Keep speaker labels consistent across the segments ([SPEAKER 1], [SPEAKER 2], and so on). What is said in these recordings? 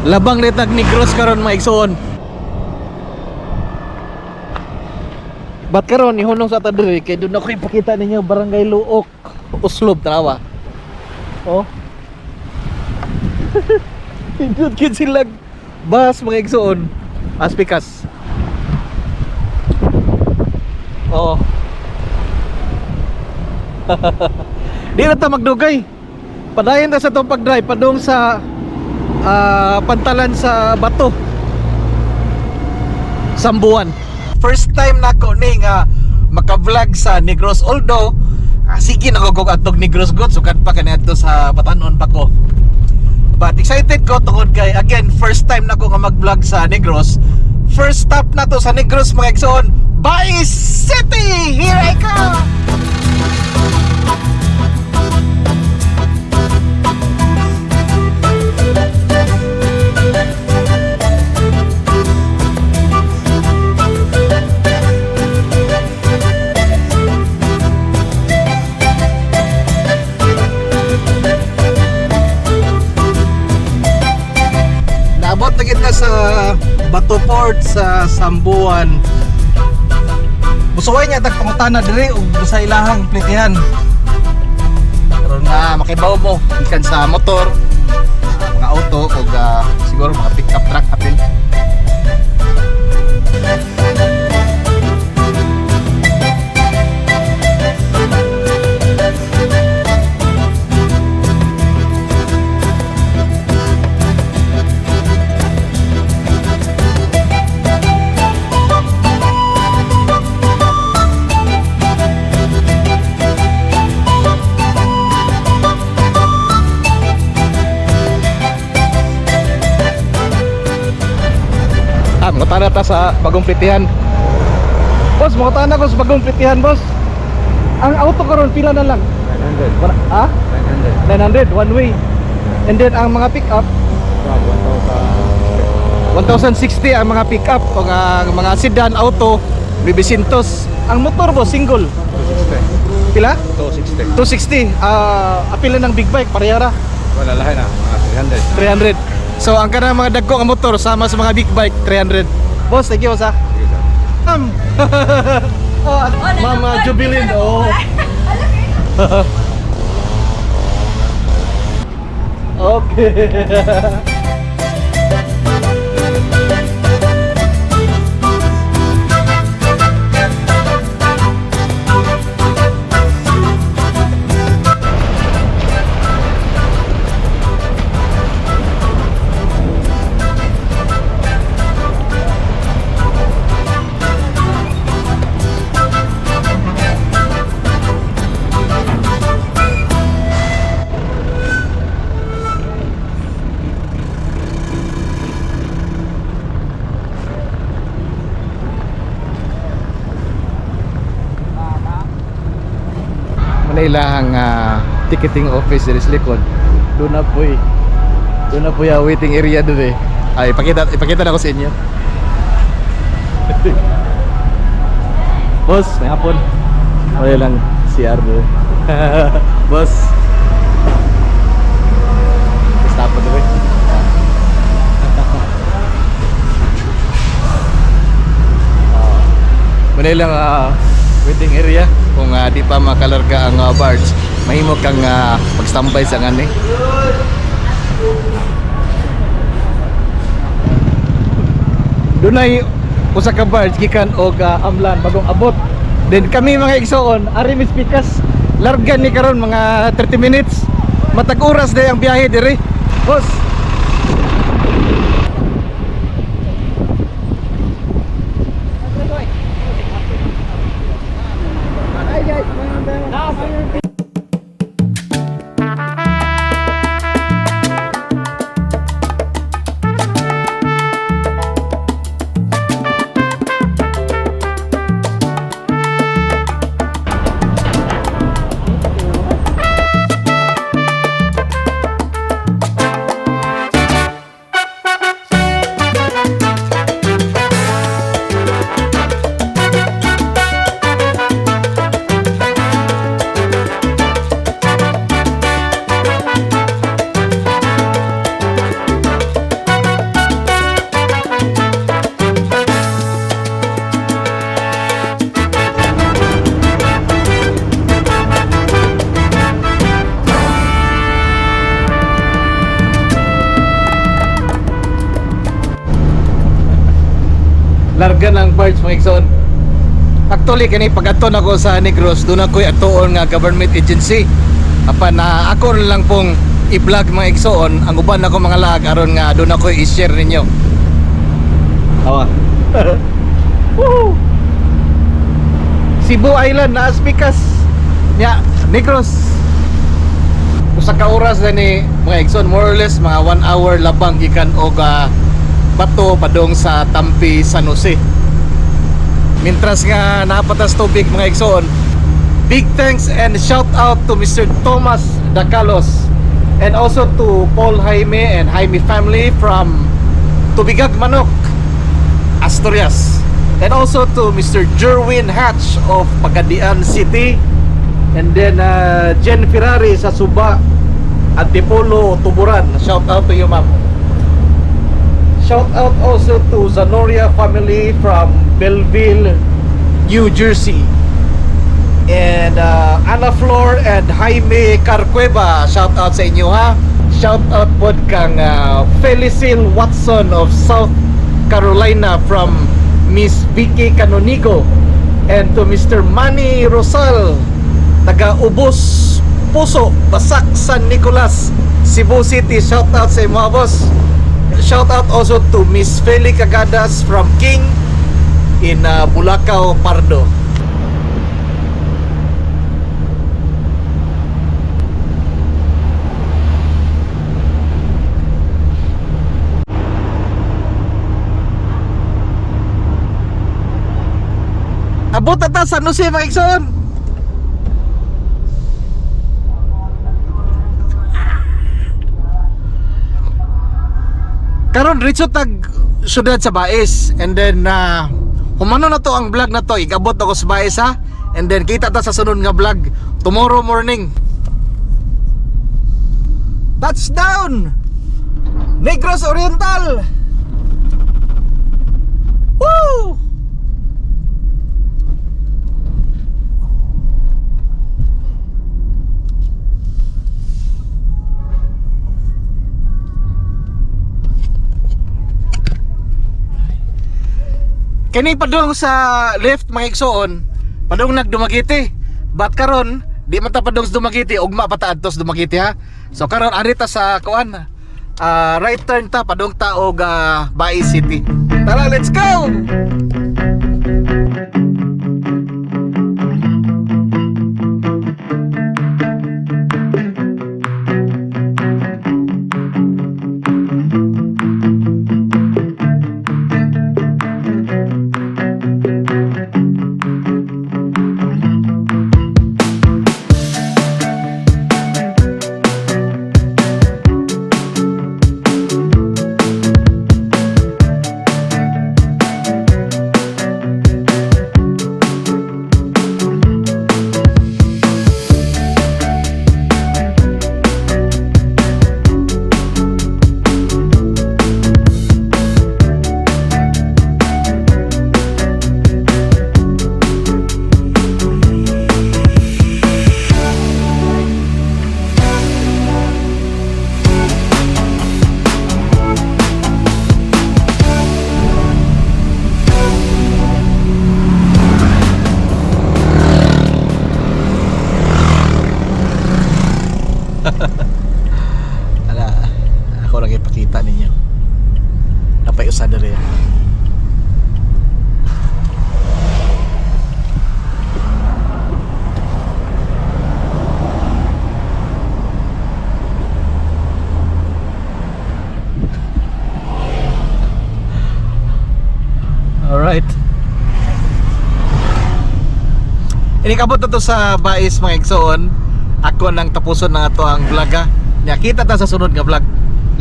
[SPEAKER 1] Labang letag Negros karon, mga igsoon. But karon ihunong sa ta diri kay doon ako ipakita ninyo Barangay Luok. Uslob tanawa. Oh. Pindot gid sila bus, mga igsoon. Aspikas. Oh. Di na ta magdugay. Padayon ta sa tong pag-drive padung sa pantalan sa Bato. Sambuan. First time nako ni nga maka-vlog sa Negros, although sige nagugog atog Negros god sukad pa kaniadto sa Batanon pa ko. But excited ko tungod kay, again, first time nako nga mag-vlog sa Negros. First stop na to sa Negros, mga igsoon, Bais City! Here I come! Naabot na kita sa Bato Port sa Sambuan. Musuway niya tag pangutana diri ug sa ilahang plitihan. Karon nga makibaw mo gikan sa motor, mga auto ug siguro mga pickup truck apil. Mangutana ta sa bagong plitihan. Boss, mangutana ko sa bagong plitihan, boss. Ang auto karon pila na lang?
[SPEAKER 2] 900.
[SPEAKER 1] Wala, ah?
[SPEAKER 2] 900.
[SPEAKER 1] 900 one way. And then ang mga pick up 1,060 ang mga pick up, o ang mga sedan auto 900. Ang motor mo single
[SPEAKER 2] 260.
[SPEAKER 1] pila?
[SPEAKER 2] 260.
[SPEAKER 1] 260. Apila ng big bike parehara?
[SPEAKER 2] Wala lahi na. Mga 300.
[SPEAKER 1] 300. So ang kanang mga dagko nga motor sama sa mga big bike 300. Boss, thank you sa.
[SPEAKER 2] Sige, sir.
[SPEAKER 1] Ma'am. Oh, Ma'am Jubilin. Oh. Okay. Manila ang ticketing office diri sa likod. Doon na po eh. Doon na po yung waiting area doon eh. Ay, ipakita, ipakita na ko sa inyo. Boss, may hapon. Okay lang, CR doon. Boss. Stop po doon eh. Manila ang waiting area kung di pa makalarga ang barge, mahimo kang pag-standby sa ngani. Dunay usa ka barge gikan og Amlan bagong abot. Then kami mga igsoon, ari mis pikas, larga ni karon mga 30 minutes. Matag oras day ang biyahe diri. Boss. Larga ng barge, mga igsoon. Actually, kani pag-adto nako sa Negros, duna ko'y atuon nga government agency. Apan na ako na lang pong i-vlog, mga igsoon, ang uban nako mga lag aron nga duna ko'y i-share ninyo. Awa. Woo! Cebu Island naa sa pikas. Nya, Negros. Usa ka oras na ni, mga igsoon, more or less mga 1 hour labang gikan og Bato padong sa Tampi, San Jose. Mintras nga naa pa tas tubig, mga igsoon, big thanks and shout out to Mr. Thomas Dacalos and also to Paul Jaime and Jaime family from Tubigag Manok, Asturias. And also to Mr. Jerwin Hatch of Pagadian City. And then Jen Ferrari sa Suba, Antipolo, Tuburan. Shout out to you, ma'am. Shout out also to Zanoria family from Belleville, New Jersey. And Ana Flor and Jaime Carcueva, shout out sa inyo ha. Shout out pod kang Felicil Watson of South Carolina from Miss Vicky Canonigo and to Mr. Manny Rosal, taga Ubos Puso, Basak, San Nicolas, Cebu City. Shout out sa imo, boss. Shout out also to Miss Feli Cagadas from King in Bulacau, Pardo. Abot na ta sa San Jose, mga igsoon. Karon diretso tag syudad sa Bais and then humano na to ang vlog na to, igabot ako sa Bais ha, and then kita ta sa sunod nga vlog tomorrow morning. Touchdown Negros Oriental. Woo! Kani padung sa left, mga igsoon, padung nag Dumaguete. But karon di man ta padung sa Dumaguete, ugma pa ta adto sa Dumaguete ha. So karon ari ta sa kuan. Right turn ta padung ta og Bais City. Tara, let's go. Ala, ako lang ipakita ninyo. Napay usa diri. Alright. Inikabot na to sa Bais, mga igsoon. Ako nang tapuson na ato ang vlog ha. Nya kita ta sa sunod nga vlog.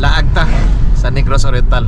[SPEAKER 1] Laag ta sa Negros Oriental.